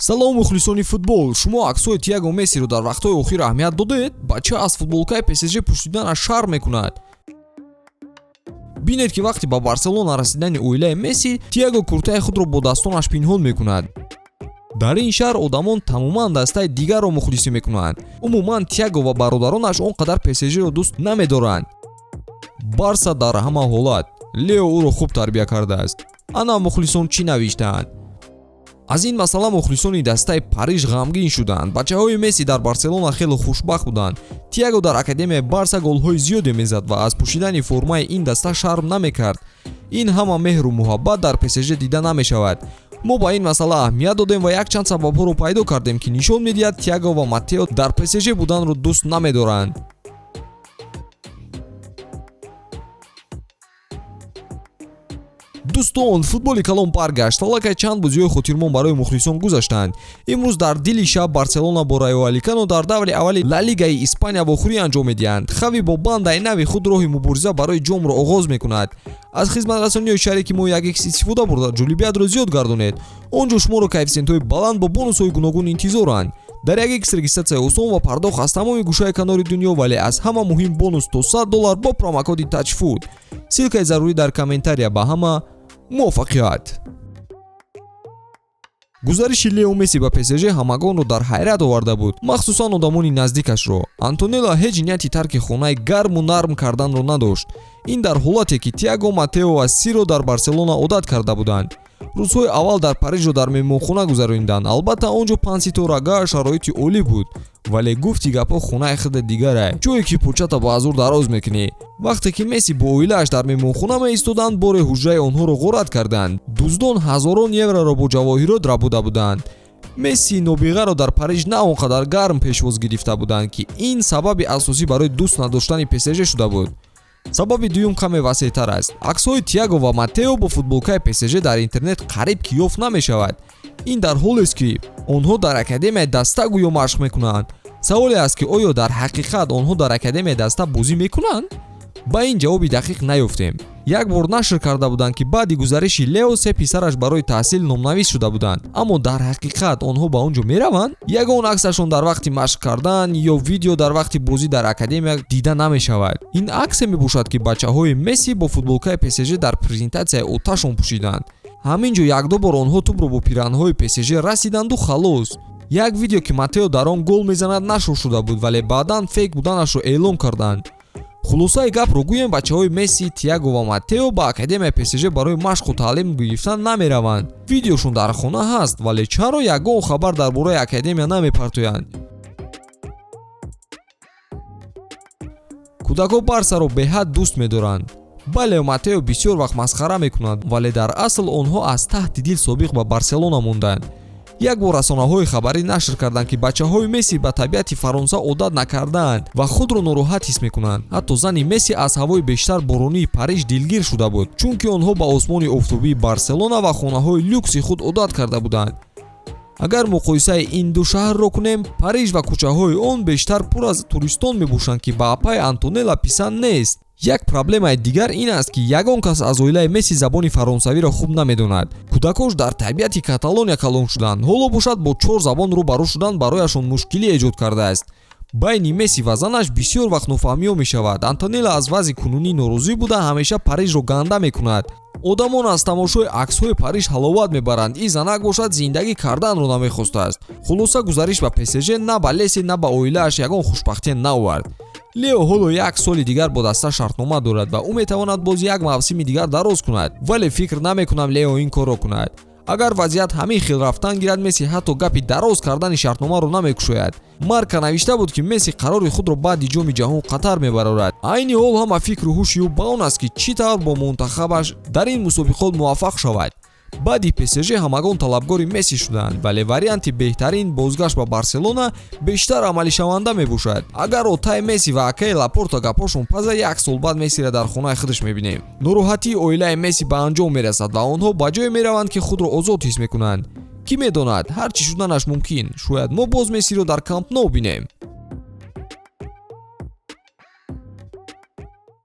Салом, мухлисони футбол. Шумо аксҳои Тиаго Мессиро дар вақтҳои охир аҳамият додед? Бача аз футболкаи ПСЖ пӯшиданаш шарм мекунад. Бинед, ки вақте ба Барселона расидани оилаи Месси, Тиаго куртаи худро бо дастонаш пинҳон мекунад. Дар ин шаҳр одамон тамоман дастаи дигарро мухлисӣ мекунанд. Умуман, Тиаго ва бародаронаш он қадар ПСЖро дӯст намедоранд. Барса дар ҳама ҳолат. Лео ӯро хуб тарбия кардааст. Ана мухлисон чӣ навиштаанд. Аз ин масъала мухлисони дастаи Париж ғамгин шуданд. Бачаҳои Месси дар Барселона хеле хушбахт буданд. Тиаго дар академияи Барса голҳои зиёде мезад ва аз пӯшидани формаи ин даста шарм намекард. Ин ҳама меҳру муҳаббат дар ПСЖ дида намешавад. Мо ба ин масъала аҳамият додем ва якчанд сабабҳоро пайдо кардем, ки нишон медиҳад, Тиаго ва Маттео дар ПСЖ буданро дӯст намедоранд. Дӯстон, футболи калон баргашт. Аллакай чанд бозиҳои хотирмон барои мухлисон гузаштанд. Имрӯз дар дили шаб Барселона бо Райо Валикано дар даври аввали Ла Лигаи Испания вохӯрӣ анҷом медиҳанд. Хави бо бандаи нави худ роҳи мубориза барои ҷомро оғоз мекунад. Аз хизматрасониҳои шарики мо 1x истифода бурда, ҷолибиятро зиёд гардонед. Он ҷо шуморо коэффисиентҳои баланд бо бонусҳои гуногун интизоранд. Дар 1x регистратсияи осон ва пардохт аз тамоми гӯшаи канори дунё, вале аз ҳама муҳим бонус то $100 бо промокоди TAJFOOT. Ссылкаи зарурӣ дар комментария. Ба ҳама муваффақият. Гузариши Лео Месси ба ПСЖ ҳамагонро дар ҳайрат оварда буд, махсусан одамони наздикашро. Антонела ҳеҷ нияти тарки хонаи гарму нарм карданро надошт. Ин дар ҳолате, ки Тиаго, Матео ва Сиро дар Барселона одат карда буданд. Рӯзҳои аввал дар Парижро дар меҳмонхона гузарониданд. Албатта, он ҷо панҷситорага, шароити олӣ буд, вале гуфти гапҳо, хонаи худа дигарай, ҷое ки почата ба азур дароз мекунӣ. Вақте ки Месси бо оилааш дар меҳмонхона меистоданд, боре ҳуҷраи онҳоро ғорат карданд. Дуздон ҳазорон евроро бо ҷавоҳирот рабуда буданд. Месси нобиғаро дар Париж на он қадар гарм пешвоз гирифта буданд, ки ин сабаби асосӣ барои дӯст надоштани ПСЖ шуда буд. Сабаби дуюм каме васеътар аст. Аксҳои Тиаго ва Маттео бо футболкаи ПСЖ дар интернет қариб ки ёфт намешавад. Ин дар ҳолест, ки онҳо дар академияи даста гӯё машқ мекунанд. Саволе аст, ки оё дар ҳақиқат онҳо дар академияи даста бозӣ мекунанд? Ба ин ҷавоби дақиқ наёфтем. Як бор нашр карда буданд, ки баъди гузариши Лео се писараш барои таҳсил номнавис шуда буданд, аммо дар ҳақиқат онҳо ба он ҷо мераванд? Ягон аксашон дар вақти машқ кардан ё видео дар вақти бозӣ дар академия дида намешавад. Ин аксе мебошад, ки бачаҳои Месси бо футболкаи ПСЖ дар презентатсияи оташон пӯшиданд. Ҳамин ҷо якду бор онҳо тӯбро бо пиранҳои ПСЖ расиданду халос. Як видео, ки Матео дар он гол мезанад, нашр шуда буд, вале баъдан фейк буданашро эълон карданд. Хулосаи гапро гӯем, бачаҳои Месси, Тиаго ва Маттео ба академияи ПСЖ барои машқу таълим гирифтан намераванд. Видеошон дар хона ҳаст, вале чаро ягон хабар дар бораи академия намепартоянд? Кӯдакҳо Барсаро беҳад дӯст медоранд. Бале, Маттео бисёр вақт масхара мекунад, вале дар асл онҳо аз таҳти дил собиқ ба Барселона монданд. Як бор расонаҳои хабарӣ нашр карданд, ки бачаҳои Месси ба табиати Фаронса одат накардаанд ва худро нороҳат ҳис мекунанд. Ҳатто зани Месси аз ҳавои бештар боронии Париж дилгир шуда буд, чунки онҳо ба осмони офтобии Барселона ва хонаҳои люкси худ одат карда буданд. Агар муқоисаи ин ду шаҳрро кунем, Париж ва кӯчаҳои он бештар пур аз туристон мебошанд, ки ба апаи Антонела писанд нест. Як проблемаи дигар ин аст, ки ягон кас аз оилаи Месси забони фаронсавиро хуб намедонад. Кӯдакош дар табиати Каталония калон шуданд. Ҳоло бошад, бо чор забон рӯ ба рӯ шудан барояшон мушкилӣ эҷод кардааст. Байни Месси ва занаш бисёр вақт нофаҳмиҳо мешавад. Антонела аз вазъи кунунӣ норозӣ буда, ҳамеша Парижро ганда мекунад. Одамон аз тамошои аксҳои Париж ҳаловат мебаранд, ин занак бошад, зиндагӣ карданро намехостааст. Хулоса, гузариш ба ПСЖ на ба Леси, на ба оилааш ягон хушбахтие наовард. Лео ҳоло як соли дигар бо даста шартнома дорад ва ӯ метавонад боз як мавсими дигар дароз кунад, вале фикр намекунам Лео ин корро кунад. Агар вазъият ҳамин хел рафтан гирад, Месси ҳатто гапи дароз кардани шартномаро намекушояд. Марка навишта буд, ки Месси қарори худро баъди Ҷоми ҷаҳон Қатар мебарорад. Айни ҳол ҳама фикру ҳуши ӯ ба он аст, ки чӣ тавр бо мунтахабаш дар ин мусобиқот муваффақ шавад. Баъди ПСЖ ҳамагон талабгори Месси шуданд, вале варианти беҳтарин, бозгашт ба Барселона, бештар амалишаванда мебошад. Агар отай Месси ва акаи Лапорта гапҳошон паза, як сол баъд Мессиро дар хонаи худаш мебинем. Нороҳатии оилаи Месси ба анҷом мерасад ва онҳо ба ҷое мераванд, ки худро озод ҳис мекунанд. Кӣ медонад, ҳар чӣ шуданаш мумкин. Шояд мо боз Мессиро дар Камп Ноу бинем.